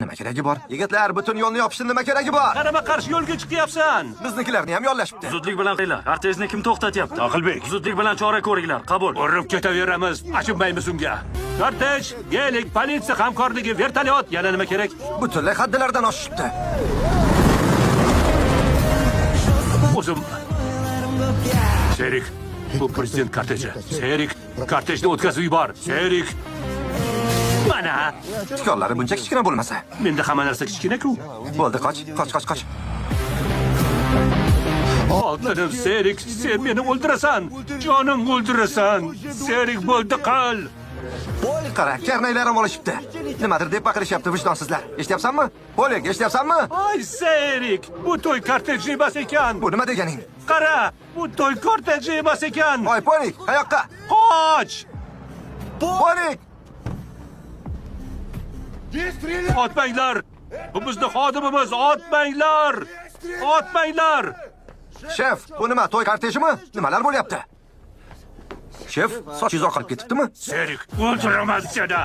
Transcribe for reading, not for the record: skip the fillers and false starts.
Nima keragi bor? Yigitlar, butun yo'lni yopishni nima keragi bor? Qarama qarshi yo'lga chiqyapsan. Biznikilarni ham yollashibdi. Zudlik bilan qilinglar. Kortejni kim to'xtatyapti? Aqlbek. Zudlik bilan chora ko'ringlar. Qabul. Urib ketaveramiz, achinmaymiz unga. Kortej, gelik, politsiya hamkorligi, vertolyot, yana nima kerak? Butunlay haddilardan oshishibdi. O'zim. Serik, bu prezident korteji. Serik, kortejni o'tkazib yubor. Serik. Mana, Tikonlari buncha kichkina bo'lmasa. menda hamma narsa kichkina-ku. Bo'ldi, qoch, qoch, qoch, qoch. Oltinim Serik, sen meni o'ldirasan. Jonim o'ldirasan. Serik bo'ldi qil. Qara, karnaylarim olishibdi. Nimadir deb baqirishyapti vijdonsizlar. Eshityapsanmi? Oleg, eshityapsanmi? Ay Serik, bu to'y korteji emas ekan. Bu nima deganing? Qara, bu to'y korteji emas ekan. Oy, Polik, qayoqqa? Qoch! Polik! Otmanglar! Bu bizni xodimimiz, otmanglar! Otmanglar! Shef, bu nima, to'y kortejimi? Nimalar bo'lyapti? Shef, sochingiz oqarib ketibdimi? Serik, o'ldiraman seni!